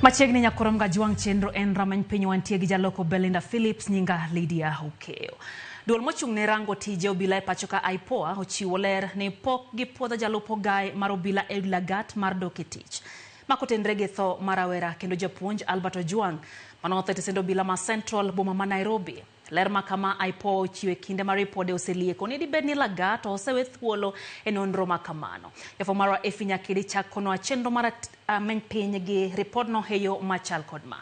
Machiegni nyakorom ga juang' chenro en rameny piny wantie gi jaloko Belinda Phillips nyinga Lydia Okeyo. Duol mochung' ne rango tije obila e pacho ka IPOA ochiwo ler ni pok gipuodho jalup ogaye mar obila Eliud Lagat mar dok e tich. Makotenre gi tho mar rawera kendo japuonj Albert Ojwang manotho e tesend obila ma Central boma ma Nairobi. Ler ma kama IPOA ochiwo e kinde ma ripode oselieko ni dibed ni Lagat osewe thuolo e nonro ma kamano. Jafwambo marwa Effie Nyakedi chakonwa chenro mar Meny Piny gi ripodno e yo machal kod ma.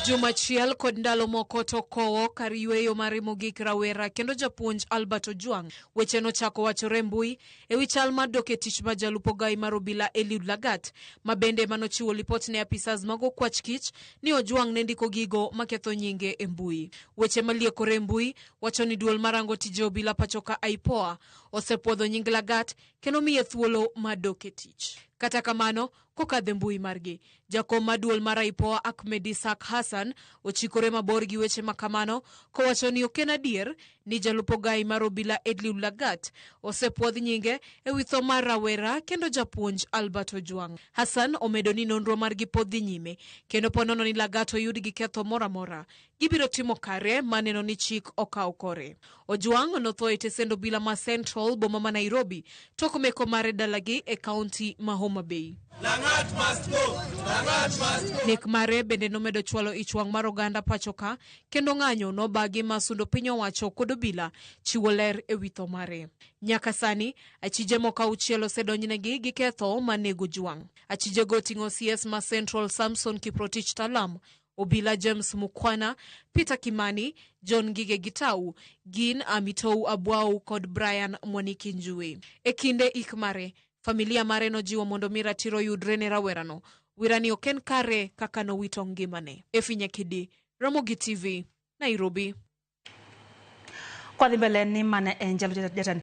Juma achiel kod ndalo moko to kowo kar yueyo mare mogik rawera kendo japuonj Albert Ojwang. Weche nochako wachore e mbui e wi chal mar dok e tich mar jalup ogai mar obila Eliud Lagat, ma bende manochiwo lipot ne apisas mag okwach kich ni Ojwang ne ndiko gigo maketho nyinge e mbui. Weche maliekore e mbui wacho ni duol marango tije obila pachoka IPOA osepuodho nying Lagat kendo miye thuolo mar dok e tich. Kata kamano, kokadho e mbui margi, jakom mar duol mar IPOA Ahmed Isaac Hassan ochikore mabor gi weche ma kamano kowacho ni ok en adier ni jalup ogai mar obila Eliud Lagat osepuodh nyinge e wi tho mar rawera kendo japuonj Albert Ojwang. Hassan omedo ni nonro margi pod dhi nyime kendo po nono ni Lagat oyud gi ketho moro amora, gibiro timo kare ma neno ni chik okaw kore. Ojwang notho e tesend obila ma Central boma ma Nairobi tok meko mare dalagi e kaunti ma Homa Bay. Langat must go. Langat must go. Nek mare bende nomedo chwalo ich wang' mar oganda pacho ka kendo ng'anyo nobagi ma sundo piny owacho kod obila chiwo ler e wi tho mare. Nyaka sani, achije moko auchiel osedonjnegi gi ketho ma nego Ojwang. Achijego oting'o CS ma Central Samson Kiprotich Talam, Obila James Mukwana, Peter Kimani, John Ngige Gitau, gin Amitou Abwao kod Brian Mwaniki Njue. E kinde ik mare, familia mare nojiwo mondo mi ratiro yudre ne rawerano. Wirani ok en kare kaka nowito ngimane. Effie Nyakidi, Ramogi TV, Nairobi. Kwadhi mbele ni mane en jatend